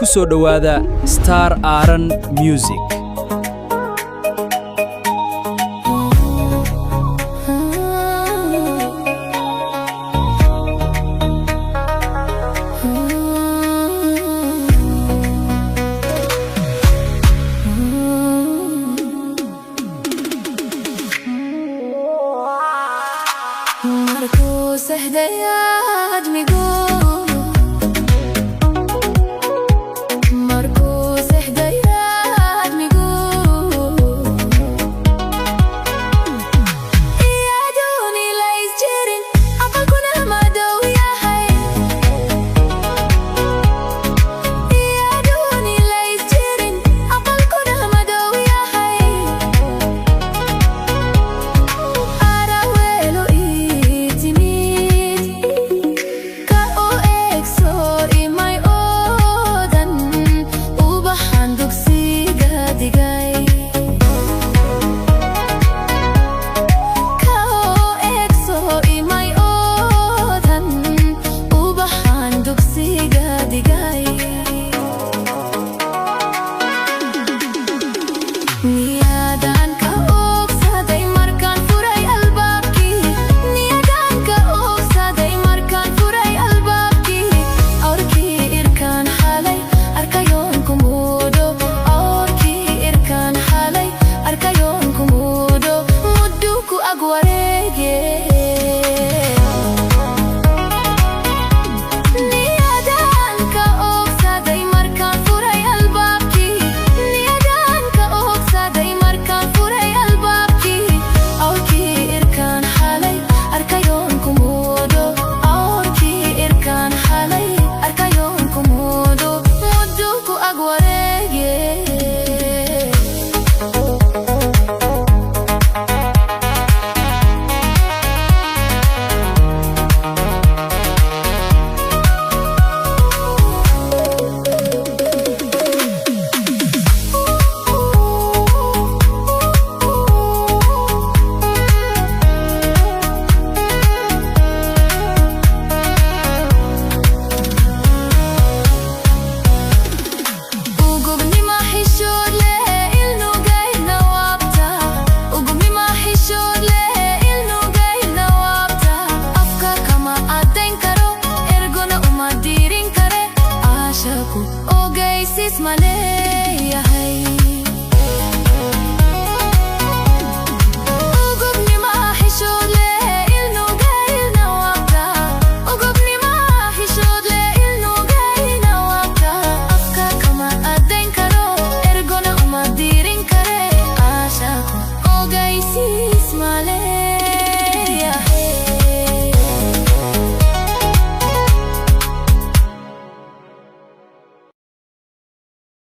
Ku soo dhowaada Star Aaran Music. Markuu sehday aadmigu, markuu sehday aadmigu, iyadoon ilays jirin, aqalkuna madow yahay, iyadoon ilays jirin, aqalkuna madow yahay, Araweelo ii timid, ka u eg soo imay oodan ubaxan dugsiga dhigay, ka u eg soo imay oodan ubaxan dugsiga dhigay. Niyadan ka ogsaday markaan furay albaabkii, niyadan ka ogsaday markaan furay albaabkii, awrkii irkaan xalay arkayoon ku muudo, awrkii irkaan xalay arkayoon ku muudo, muddu ku ag wareege. Niyadan ka ogsaday markaan furay albaabkii, niyadan ka ogsaday markaan furay albaabkii, awrkii irkaan xalay arkayoon ku muudo, awrkii irkaan xalay arkayoon ku muudo, muddu ku ag wareege. Ugubnima xishood leh ilnugayna waabta, ugubnima xishood leh ilnugayna waabta, afka kama caddayn karo, ergona uma dirin kare, caashaku ogeysis ma leeyahay?